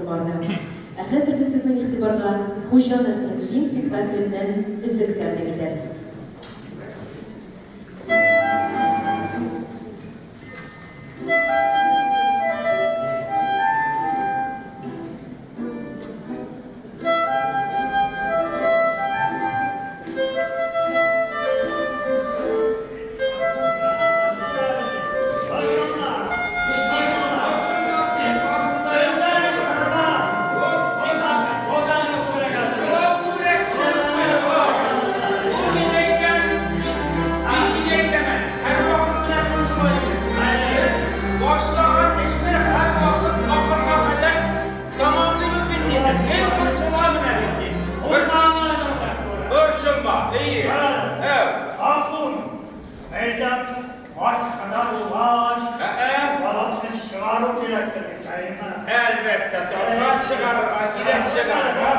тантанасы барды. Ә хәзер без сезнең игътибарга Хуҗа Насретдин спектакленнән өзек тәкъдим итәбез. Башлаган эшне һәрвакыт ахырга кадәр Тәмамлыйбыз бит инде. Гел борчыла менә бит ди. Борчылма, әйе. Әү. Ахун, мәйдан баш кына булгач, балыкны чыгару кирәктер бит, әйеме? Әлбәттә, тархан чыгарырга кирәк чыгарырга.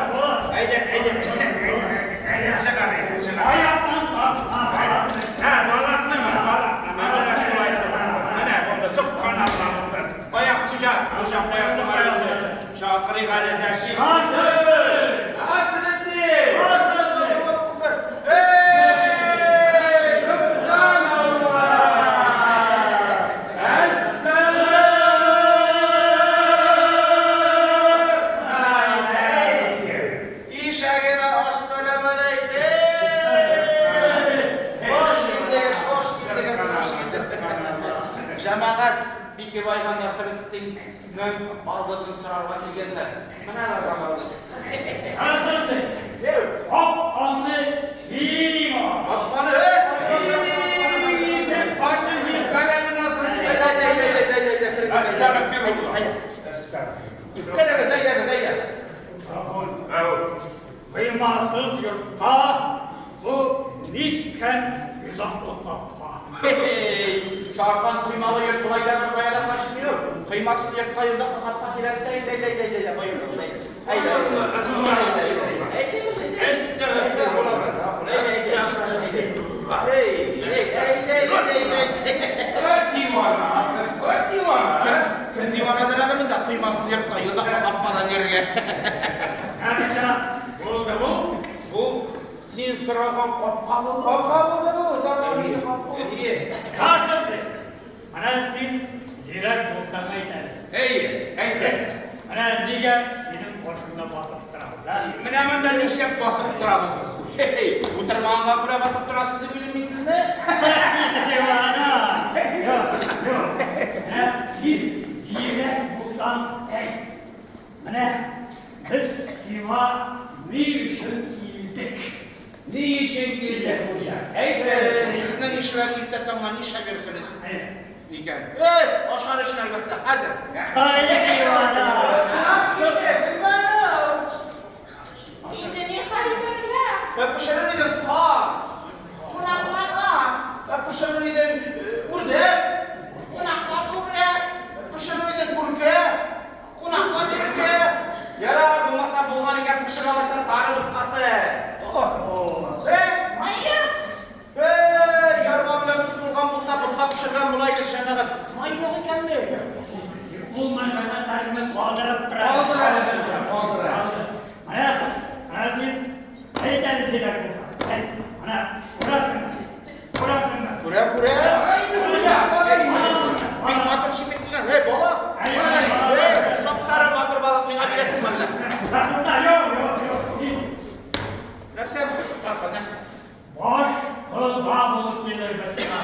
Әйдә, әйдә, әйдә, әйдә, чыгар, әйдә, чыгар. Аяктан тартма, балыкны. Ә, балыкнымы, балыкнымы? Менә шулай итеп. Менә булды, собханалла булды. Кая хуҗа? Хуҗа кая соң әле? Чакырыйк әле, дәшик. Насретдин! Эй, сөбханалла! Әссәләмү Ишәгемә ассаләмәләйкем! Хош килдегез, хош килдегез, хош килдегез. Җәмәгать, Бикебайга Насретдиннең балдызын сорарга килгәннәр. Менә аларга балдыз. Әфәнде, капканы киң ач. Капканы, эй, капканы! Итеп башын җыеп каләме Насретдин. Әйдә, әйдә, әйдә, әйдә, әйдә, әйдә, керегез. Әстәгъфирулла. Әйдә. Керегез, әйдәгез, әйдә. Ахун, Әү. коймасыз йортка Бу ниткән йозаклы капка? Хе-хей! Чархан коймалы йорт болай да беркая да качмый ул. Коймасыз йортка йозаклы капка кирәк тә инде, әйдә, әйдә, әйдә, боерыгыз, әйдә. Әйдә, әйдә. Әйдә, әйдә, әйдәгез, әйдә. Әстәгъфирулла. Әй, әй, әйдә, әйдә, әйдә, әйдә. Дивана, дивана. Кем диванадыр әле монда, коймасыз йортка йозаклы капкадан йөрергә. Нәрсә булды бу? Бу Син сораган капка булды. Капка булды бу, тагын инде капка. Әйе. Насретдин, менә син зирәк булсаң әйт әле. Әйе, әйт әле. Менә нигә синең каршыңда басып торабыз, ә? Менә монда нишләп басып торабыз без? Хе-хей, утырмаганга күрә басып торасыз дип уйлыйм мин сезне. Дивана! Юк, юк. Менә син зирәк булсаң әйт. Менә без сиңа ни өчен килдек? Ни өчен килдек, хуҗа? Әйт әле. Сезнең ишләр иртә таңнан нишләп йөрсегез икән? Эй, ашар өчен, әлбәттә, хәзер. Ай, дивана! Инде ни хәл итәргә? Пешерер идем каз. Кунаклар аз. Пешерер идем үрдәк. Кунаклар күбрәк. Пешерер идем күркә. Кунаклар иркә. Ярар, булмаса булган икән, пешерә аласың тары боткасы. Э, мае? Э, ярма белән тоз булган булса, ботка пешергән була идек, җәмәгать. Май юк икәнме? Ул мәшәкатьләрне калдырып тора. Калдыр әле, хуҗа, калдыр әле. Менә, менә син әйт әле зирәк булсаң. Әйт, менә, күрәсеңме? Күрәсеңме? Күрәм, күрәм. Кара инде, хуҗа, кара инде. Бик матур читек кигән. Эй, балык. Эй, сап-сары матур балык миңа бирәсеңме әллә? Рәхмәт, юк, юк, юк, син. Нәрсә бу, Тархан, нәрсә? Баш кода булып килербез сиңа.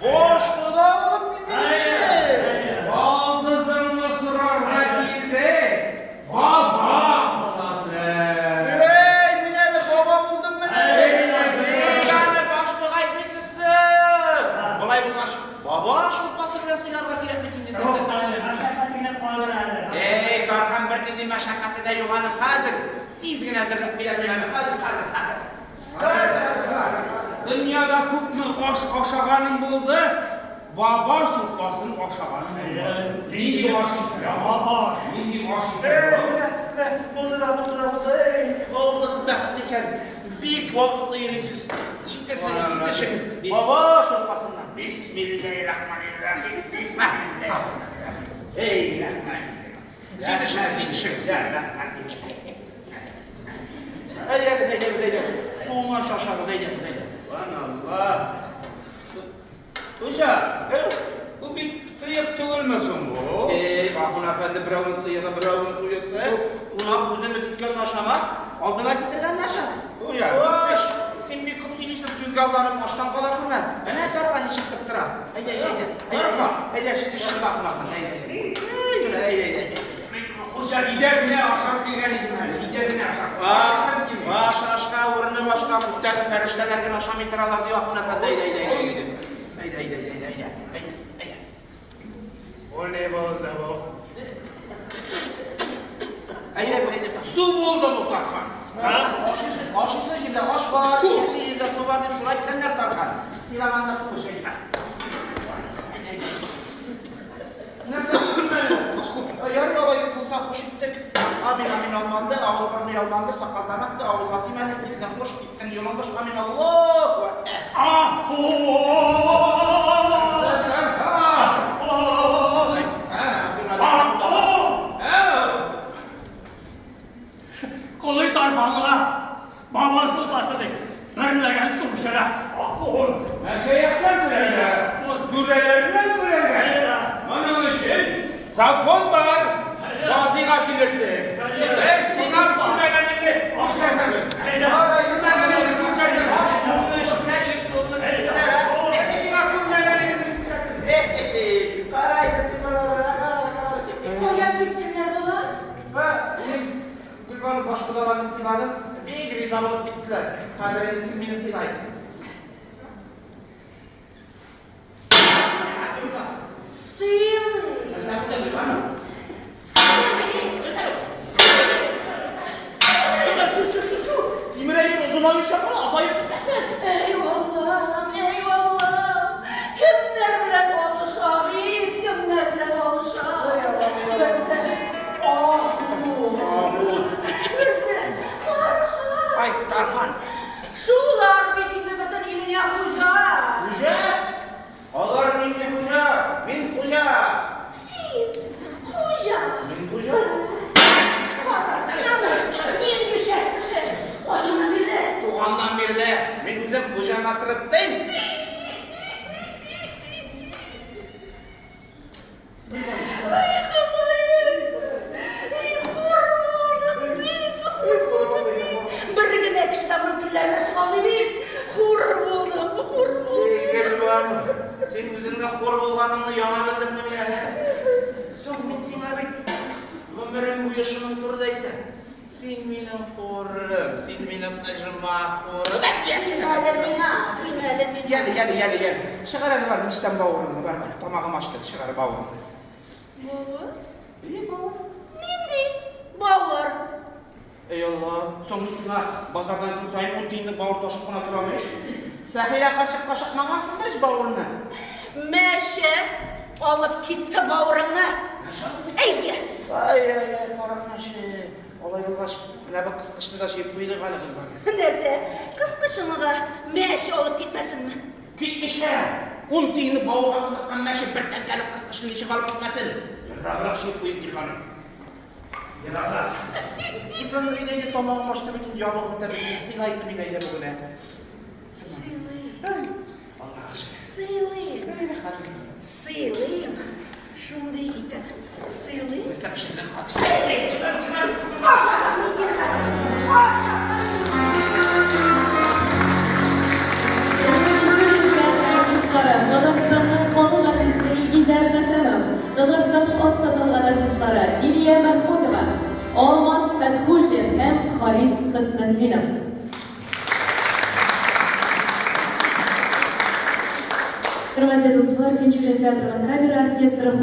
Баш кода булып килдегезме? Балдызыңны сорарга килдек. Баба буласы. Эй, мин әле баба булдыммыни? Ник аны баш кода әйтмисез соң? Болай булгач, баба шулпасы белән сыйларга кирәк бит инде сезне. Юк әле, мәшәкатеңне калдыр әле. Эй, Тархан, бернинди мәшәкате дә юк аның хәзер. Тиз генә әзерләп куям мин аны. Хәзер, хәзер, хәзер. Дөньяда күпме аш ашаганым булды, баба шулпасын ашаганым булмады. Нинди аш икән? Яңа аш. Нинди аш икән? Эй, менә, менә, булды да, булды да, булды. Эй, авызыгыз бәхетле икән. Бик вакытлы йөрисез. Җитешегез, җитешегез. Баба шулпасыннан. Бисмилләһир-рахманир-рахим. Бисмилләһир-рахманир-рахим. Эй, рахман. Җитешегез, җитешегез. Я, рәхмәт инде. Әйдәгез, әйдәгез, әйдәгез. Суынганчы ашагыз, әйдәгез, әйдә. Ван Алла. Хуҗа, бу бик сыек түгелме соң бу? Эй, Ахун әфәнде, берәүнең сыегы, берәүнең куесы. Кунак үзе өмет иткәнне ашамас, алдына китергәнне ашар. Хуҗа, Хуш, син бик күп сөйлисең, сүзгә алданып, аштан кала күрмә. Әнә Тархан ничек сыптыра. Әйдә, әйдә, әйдә. Әйдә, әйдә, җитешегез, Ахун әфәнде, әйдә, әйдә. Әй, менә, әйдә, әйдә, әйдә. Хуҗа, өйдә генә ашап килгән идем әле, өйдә генә ашап. Ашыйсым килми. Баш ашка, урыны башка, күктәге фәрештәләр генә ашамый торалар, ди Ахун әфәнде. Әйдә, әйдә, әйдә, әйдә. Әйдә, әйдә, әйдә, әйдә, әйдә, әйдә. Бу ни булды бу? Әйдә, әйдә. Су булды бу, Тархан. Ашыйсы, ашыйсы җирдә аш бар, эчәсе җирдә су бар дип шулай әйткәннәр, Тархан. Сыйлаганда су эч, әйдә. Нәрсә күрмәдең? Ярый алай булса, хуш иттек. Амин, амин, алманды, авыз борны ялманды, сакалдан акты, авызга тимәде, килдең хуш, киттең йолыңгыш, амин, Аллаһу әкбәр. Ахун! Ахун! Колый Тарханга баба шулпасы дип бер ләгән су эчерә. Ахун! Мәшәехтән көләргә, түрәләрдән көләргә. Моның өчен закон бар. Казыйга килерсең. Без сиңа күрмәгәнеңне күрсәтәбез. Күрмәгәнеңне күрсәтәбез. Аш суны эчтеләр, йөз суны тоттылар, а? Без сиңа күрмәгәнеңне күрсәтәбез. Карай, кара, кара, кара. Кая киттеләр болар? Һә, минем Гөлбану баш кодаларны сыйладым. Бик риза булып киттеләр. Хәзер инде син мине сыйлай. Сыйлый. Нәрсә Гөлбану? Шу, шу, шу, шу. Тимер әйбер озынаючак була, азаеп китмәсен. Эй, Аллам, эй, Аллам! Кемнәр белән алыша бит, кемнәр белән алыша? Берсе Ахун, Ахун. берсе Тархан. Ай, Тархан. Шулар бит инде бөтен илеңә хуҗа. Хуҗа? Алар нинди хуҗа? Мин хуҗа. Син хуҗа. Мин хуҗа. Кара син аны, нинди шәп кеше. Кайчаннан бирле? Туганнан бирле мин үзем Хуҗа Насретдин. Ай, Ходаем! Эй, хур булдым бит, хур булдым бит. Бер генә кеше дә моның телләренә чыга алмый бит. Хур булдым, хур булдым. Эй, Гөлбану, син үзеңнең хур булганыңны яңа белдеңмени әле? Соң мин сиңа бит гомерем буе шуның турында әйтәм. Син минем хурым, син минем оҗмах хурым. Тимә әле миңа, тимә әле миңа. Яле, яле, яле, яле. Чыгар әле бар, мичтән бавырыңны, бар, бар. Тамагым ачты, чыгар бавырыңны. Бавыр? Ие, бавыр. Нинди бавыр? Эй Алла, соң мин сиңа базардан көн саен 10 тиенлек бавыр ташып кына торам ич. Сәхилә карчык ашатмагансыңдыр ич бавырны. Мәче алып китте бавырыңны. Әйе. Ай, ай, ай, карак мәче. Алай булгач, менә бу кыскычны да җыеп куйдык әле Гөлбану. Нәрсә? Кыскычыңны да мәче алып китмәсенме? Китмичә! 10 тиенлек бавырга кызыккан мәче бер тәңкәлек кыскычны ничек алып китмәсен? Ераграк җыеп куйыйк, Гөлбану. Ераграк. Гөлбану, әйдә, әйдә, тамагым ачты бит инде, ябыгып бетә бит инде. Сыйла инде мине, әйдә бүген, ә. Сыйлыйм. Ай, Аллага шөкер. Сыйлыйм. Ай, рәхмәт. Сыйлыйм. Шундый итеп сыйлыйм. Нәрсә пешердең, хатын? Сыйлыйм. Ашатам мин сине хәзер. Ашатам. Артистлары, Татарстанның халык артисты Илгизәр Хәсәнов, Татарстанның атказанган артистлары Лилия Мәхмүтова, Алмаз Фәтхуллин һәм Харис Хөснетдинов. Хөрмәтле дуслар, Тинчурин театрының камера оркестры